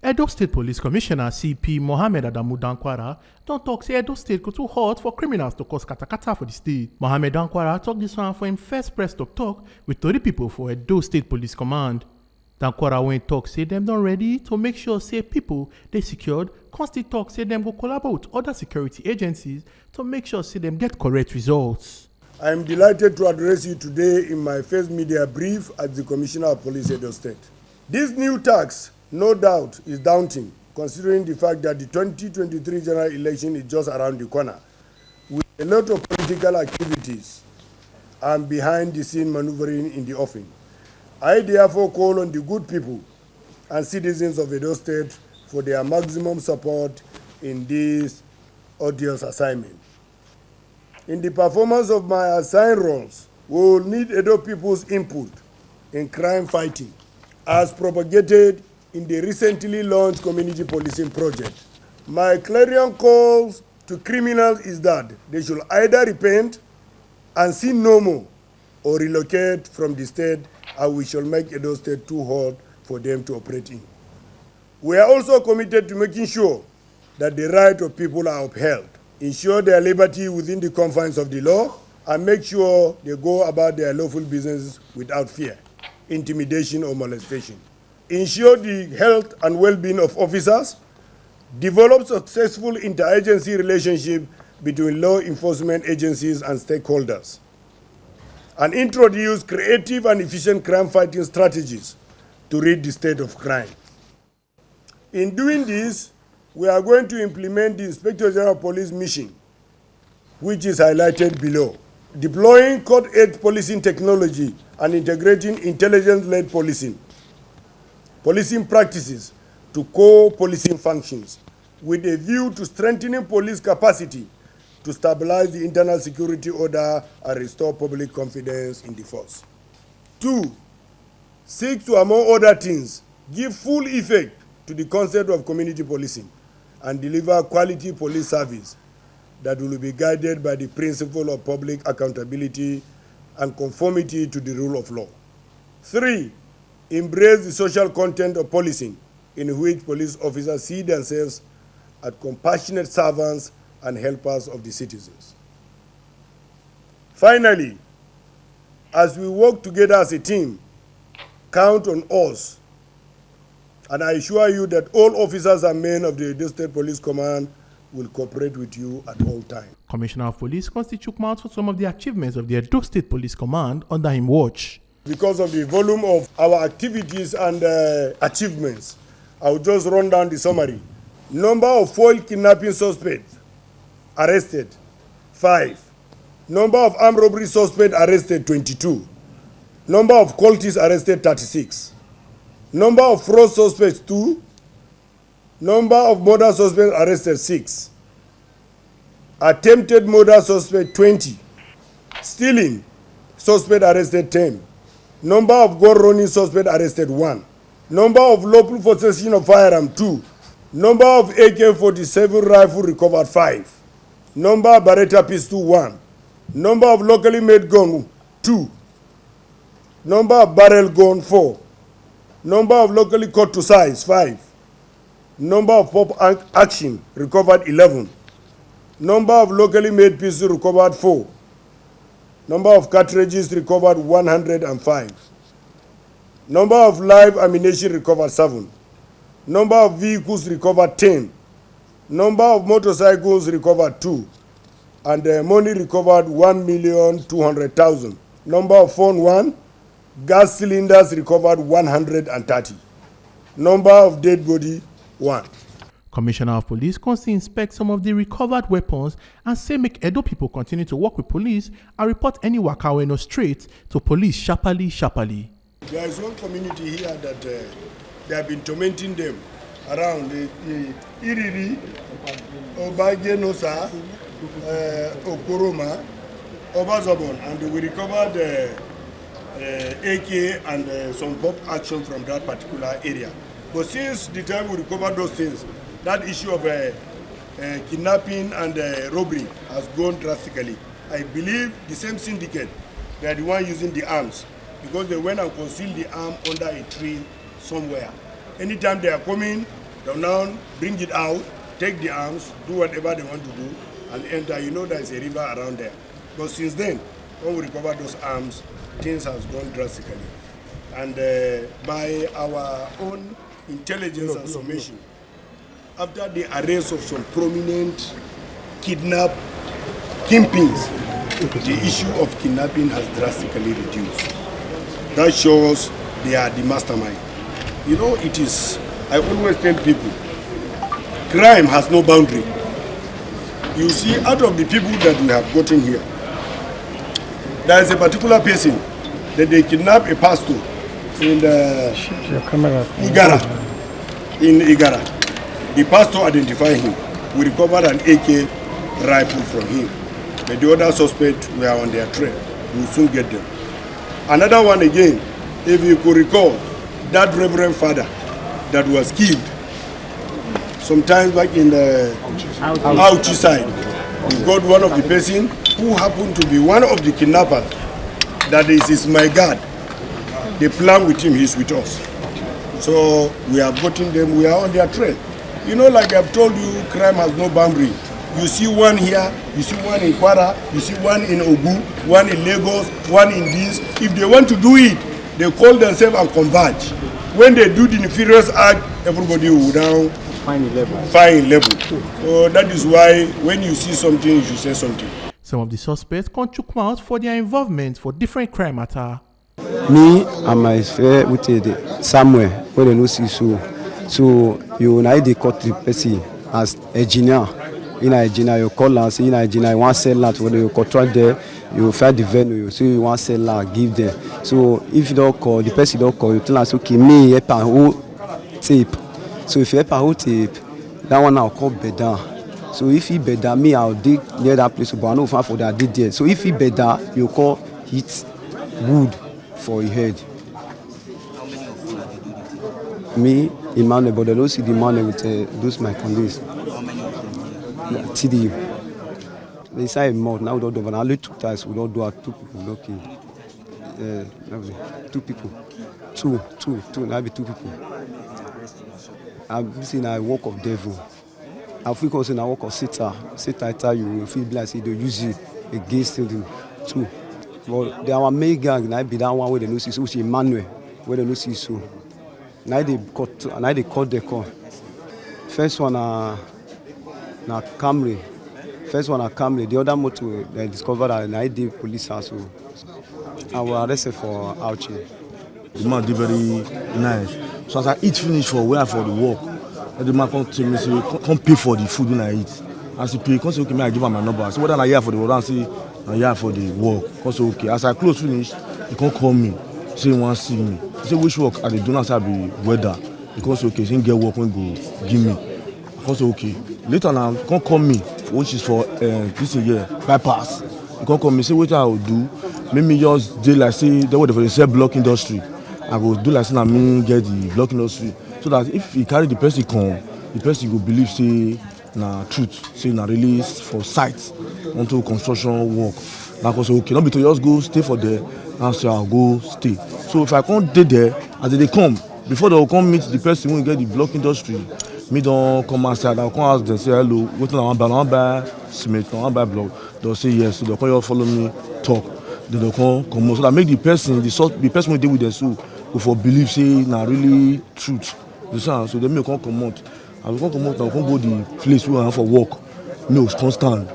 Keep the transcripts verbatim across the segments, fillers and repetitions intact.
Edo State Police Commissioner C P Mohammed Adamu Dankwara don talk say Edo State go too hot for criminals to cause katakata for the state. Mohammed Dankwara talk this one for him first press talk talk with tori people for Edo State Police Command. Dankwara wey talk say dem don ready to make sure say people dey secured, come still talk say dem go collaborate with other security agencies to make sure say dem get correct results. I am delighted to address you today in my first media brief as the Commissioner of Police, Edo State. This new tax, no doubt, is daunting, considering the fact that the twenty twenty-three general election is just around the corner, with a lot of political activities and behind the scene maneuvering in the offing. I therefore call on the good people and citizens of Edo State for their maximum support in this odious assignment. In the performance of my assigned roles, we will need Edo people's input in crime fighting, as propagated in the recently launched community policing project. My clarion calls to criminals is that they should either repent and sin no more, or relocate from the state, and we shall make Edo State too hot for them to operate in. We are also committed to making sure that the rights of people are upheld, ensure their liberty within the confines of the law, and make sure they go about their lawful business without fear, intimidation, or molestation. Ensure the health and well-being of officers, develop successful interagency relationship between law enforcement agencies and stakeholders, and introduce creative and efficient crime-fighting strategies to rid the state of crime. In doing this, we are going to implement the Inspector General of Police mission, which is highlighted below, deploying cutting-edge policing technology and integrating intelligence-led policing, policing practices to core policing functions, with a view to strengthening police capacity to stabilize the internal security order and restore public confidence in the force. Two, seek to, among other things, give full effect to the concept of community policing and deliver quality police service that will be guided by the principle of public accountability and conformity to the rule of law. Three, embrace the social content of policing, in which police officers see themselves as compassionate servants and helpers of the citizens. Finally, as we work together as a team, count on us, and I assure you that all officers and men of the Edo State Police Command will cooperate with you at all times. Commissioner of Police Consti Chukma also some of the achievements of the Edo State Police Command under him watch. Because of the volume of our activities and, uh, achievements, I will just run down the summary. Number of foil kidnapping suspects arrested, five. Number of armed robbery suspects arrested, twenty-two. Number of cultists arrested, thirty-six. Number of fraud suspects, two. Number of murder suspects arrested, six. Attempted murder suspect, twenty. Stealing suspect arrested, ten. Number of gun running suspect arrested, one. Number of lawful possession of firearm, two. Number of A K forty-seven rifle recovered, five. Number of Beretta pistol, one. Number of locally made gun, two. Number of barrel gun, four. Number of locally cut to size, five. Number of pump ac-, action recovered, eleven. Number of locally made pistol recovered, four. Number of cartridges recovered, one hundred and five. Number of live ammunition recovered, seven. Number of vehicles recovered, ten. Number of motorcycles recovered, two. And, uh, money recovered, one million two hundred thousand. Number of phone, one. Gas cylinders recovered, one hundred and thirty. Number of dead body, one. Commissioner of Police come still inspect some of the recovered weapons and say make Edo people continue to work with police and report any waka wey no straight to police sharply, sharply. There is one community here that, uh, they have been tormenting them around the, the Iriri, Obagenosa, uh, Okoroma, Obazobon, and we recovered, uh, uh, A K and, uh, some pop action from that particular area. But since the time we recovered those things, that issue of, uh, uh, kidnapping and, uh, robbery has gone drastically. I believe the same syndicate, they are the one using the arms, because they went and concealed the arm under a tree somewhere. Anytime they are coming, They'll now bring it out, take the arms, do whatever they want to do, and enter. You know there's a river around there. But since then, when we recover those arms, things has gone drastically. And uh, by our own intelligence and submission, after the arrest of some prominent kidnap kingpins, the issue of kidnapping has drastically reduced. That shows they are the mastermind. You know, it is, I always tell people, crime has no boundary. You see, out of the people that we have gotten here, there is a particular person that they kidnapped, a pastor in the Igara. In Igara. The pastor identified him. We recovered an A K rifle from him. But the other suspects were on their trail. We'll soon get them. Another one again, if you could recall, that Reverend Father that was killed sometimes back in the Auchi side. We got one of the person who happened to be one of the kidnappers. That is, is my guard. They plan with him, he's with us. So we have gotten them, we are on their trail. You know, like I've told you, crime has no boundary. You see one here, you see one in Kwara, you see one in Ogu, one in Lagos, one in this. If they want to do it, they call themselves and converge. When they do the nefarious act, everybody will now find a level. Find a level. So that is why when you see something, you should say something. Some of the suspects come chook mouth for their involvement for different crime matter. Me and my friend, we take the Samuel, wey dem no see so. So you na dey cut the person as engineer. In engineer, you call am say in engineer, you wan sell land for them, you contract there, you find the venue, you say you wan sell land, give them. So if you don call, the person don call, you tell am say, "Okay, me help am hold tape." So if you help am hold tape, that one now call bed down. So if he bed down, me, I'll dig near that place, but I know far for that, I did there. So if he bed down, you call hit wood for your head. Me, Emmanuel, but I don't see the man with uh, those my colleagues. T D U. Inside a month, now we don't do, but only two times we don't do our two people lucky. Uh, two people. Two, two, two, now be two people. I'm saying I work of devil. I feel say na work of Satan. Satan tell you, you feel like say they use you against them too. But the, our main gang, na be that one where they no see, so which Emmanuel, where they no see so. Now they cut, now they cut the call. First one na na Camry. First one na Camry. The other motor they discover that na the police house. So I will arrest it for outing. The man dey very nice. So as I eat finish for where I for the work, the man come tell me say come, come pay for the food when I eat. As he pay, come say okay, me I give am my number. I say whether na here for the work, I say na here for the work. Come say okay. As I close finish, he come call me, say he wan see me. He say which work I dey do now? Say I be welder. He come say okay, say he get work wey go give me. I come say okay. Later now, come call me, which is for uh, this year bypass. He come call me say wetin I go do, make me just dey like say the way for the sell block industry. I go do like say na me get the block industry, so that if he carry the person come, the person go believe say na truth, say na really for site unto construction work. Na come say okay, no be to just go stay for there. Now say I go stay. So if I come dey there, as they dey come, before they go come meet the person wey get the block industry, me don come outside. I go come ask them say hello, wetin una wan buy? Una wan buy cement? Una wan buy block? They say yes. So they come just follow me talk. Then they come comot. So that make the person, the sort, the person wey dey with them so go for believe say na really truth. You see am? So they make come comot. As we come comot now, we come go the place wey I for work. Me go come stand.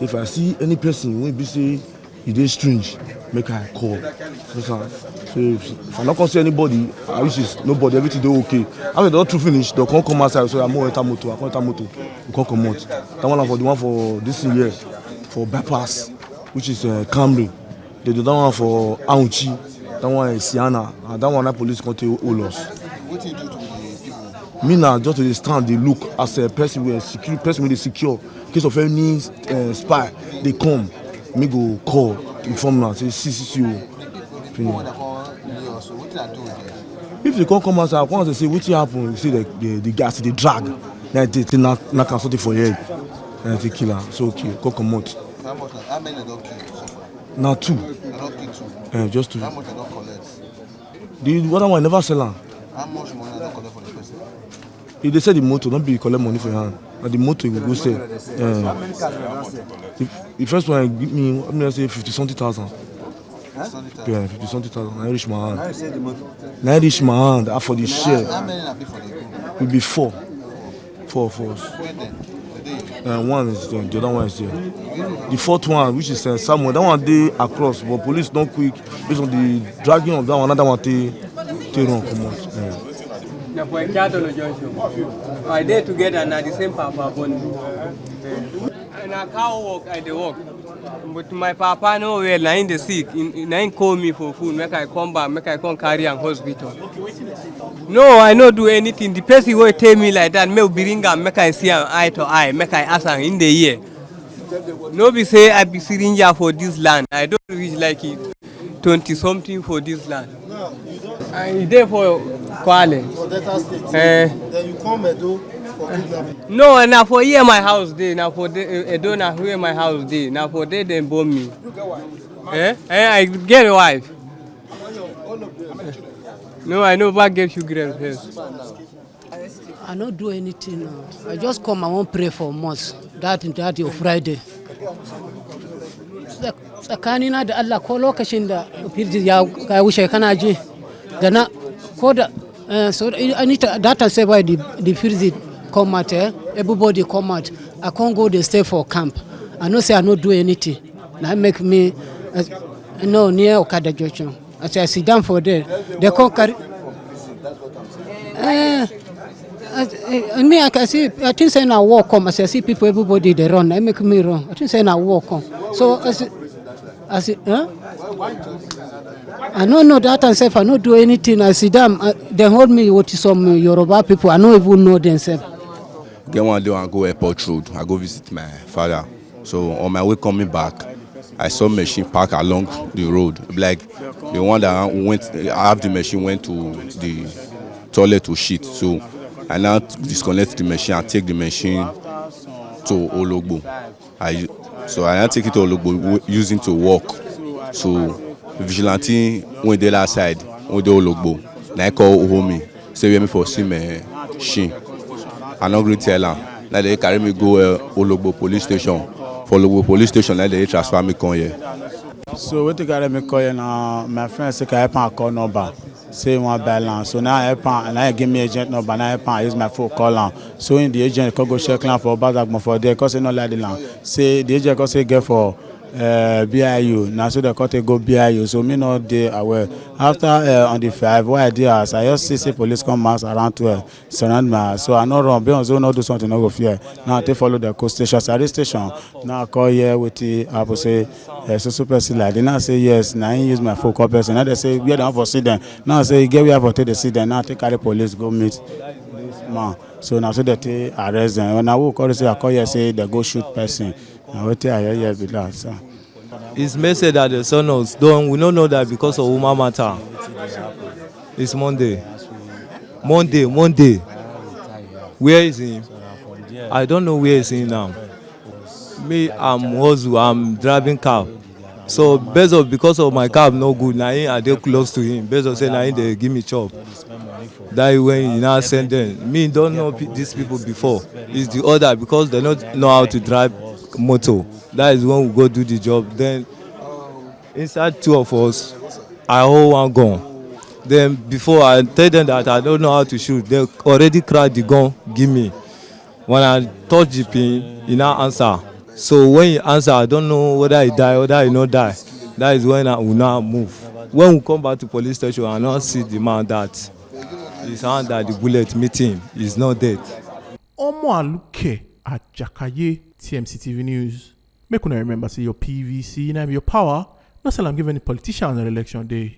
If I see any person wey be say e dey strange, make I call. You see am? So if, if I no come see anybody, I wish is nobody, everything dey okay. After they don through finish, they come come outside. So I mo enter motor, I come enter motor, we come comot. That one na for the one for this thing here, for bypass, which is uh, Camry. They do that one for Auchi, that one is Sienna, and that one na police come take hold us. Wetin you do to the people? Me na just to dey stand, dey look as a person wey secure, person wey dey secure. In case of any uh, spy, they come, me go call, inform na say see see see o. People wey dey come near us, so wetin I do with them? If they come come outside, I come say wetin happen. You see the the, the gas dey drag, na they take knack knack am something for head, na they kill am. So okay, come comot. How much? How many dem don kill so far? Na two. Dem don kill two. Eh, just two. How much dem don collect? The other one never sell am. How much money dem don collect for the person? If they sell the motor, not be collect money for your hand. Na the motor you go sell. Eh. The, the first one give me, let me say fifty something thousand. Yeah, fifty something thousand. I reach my hand. Now you sell the motor. Now I reach my hand. I for the share. How many na people for the group? We be four. Four of us. Where then? Uh, one is there, the other one is there. The fourth one, which is uh, Samuel, that one dey across, but police don quick based on the dragging of that one. Another one take take run comot. Yeah. Na for Ikiatolo junction. I dey together na the same papa born me. Na cow work I dey work. But my papa no well, na him dey sick. Him- him- Na him call me for phone, make I come back, make I come carry am hospital. No, I no do anything. The person wey tell me like that, make we bring am, make I see am eye to eye, make I ask am, him dey hear. No be say I be stranger for this land. I don reach like twenty something for this land. I dey for Kwale. For Delta State. Eh. Then you come Edo for kidnapping. No, na for here my house dey. Na for the, eh, Edo na where my house dey. Na for there dem born me. You get wife? Eh? Eh, I get a wife. No, I never get children first. I no do anything. No. I just come. I wan pray for mosque. That that your Friday. Tsakanina da Allah, ko lokacin da firji ya ya wuce, kana ji, da na ko da eh, so I need to, that time sai why the the firji come out, eh? Everybody come out. I can't go dey stay for camp. I know say I no do anything. Na make me uh, no near Okada junction. As I sit down for there, they come carry. Eh, as, eh, me, I can see, I think say na war come. As I see people, everybody dey run. I make me run. I think say na war come. So as, as, huh? I no know that time sef. I no do anything. I sit down. Uh, they hold me with some Yoruba people. I no even know them sef. Get one day I go Airport Road. I go visit my father. So on my way coming back, I saw machine park along the road. Like the one that went, have the machine went to the toilet to shit. So I now disconnect the machine and take the machine to Ologbo. I so I now take it to Ologbo, using to walk. So vigilante wey dey that side, wey dey Ologbo, na I call home me. Say where me for see me shin. I no gree tell am. Na they carry me go uh, Ologbo police station. For Ologbo police station, na they transfer me come here. So wetin carry me come here na my friend say can help am call number. Say he wan buy land. So now I help am, and I give me agent number. Now I help am use my phone call am. So in the agent come go check land for Obazagbon for there. Cause he no like the land. Say the agent come say get for uh, B I U. Now so they come take go B I U. So me no dey aware. After uh, on the five, why I dey house, I just see say police come mass around twelve. Surround me. So I no run. Be on zone, no do something, no go fear. Now I take follow the coast station. As I reach station, now I call here with the apple say, uh, so so person like. They now say yes. Now he use my phone call person. Now they say where they want for see them. Now I say get where for take the see them. Now I take carry police go meet this man. So now so they take arrest them. When I walk, call say I call here say they go shoot person. Now wetin I hear here be that, sir. It's message that the son of don we no know that because of woman matter. It's Monday. Monday, Monday. Where is he? I don't know where is he now. Me, I'm hustle, I'm driving car. So based of because of my car no good, na him I dey close to him. Based of say na him dey give me chop. That is when he now send them. Me don't know pe- these people before. It's the other because they don't know how to drive motor. That is when we go do the job. Then inside two of us, I hold one gun. Then before I tell them that I don't know how to shoot, they already crack the gun, give me. When I touch the pin, he now answer. So when he answer, I don't know whether he die, whether he not die. That is when I will now move. When we come back to police station, I now see the man that his hand that the bullet meet him. He's not dead. Omo Aluke Ajakaye, T M C T V News. Make una remember say your P V C na be your power. No sell am give any politician on election day.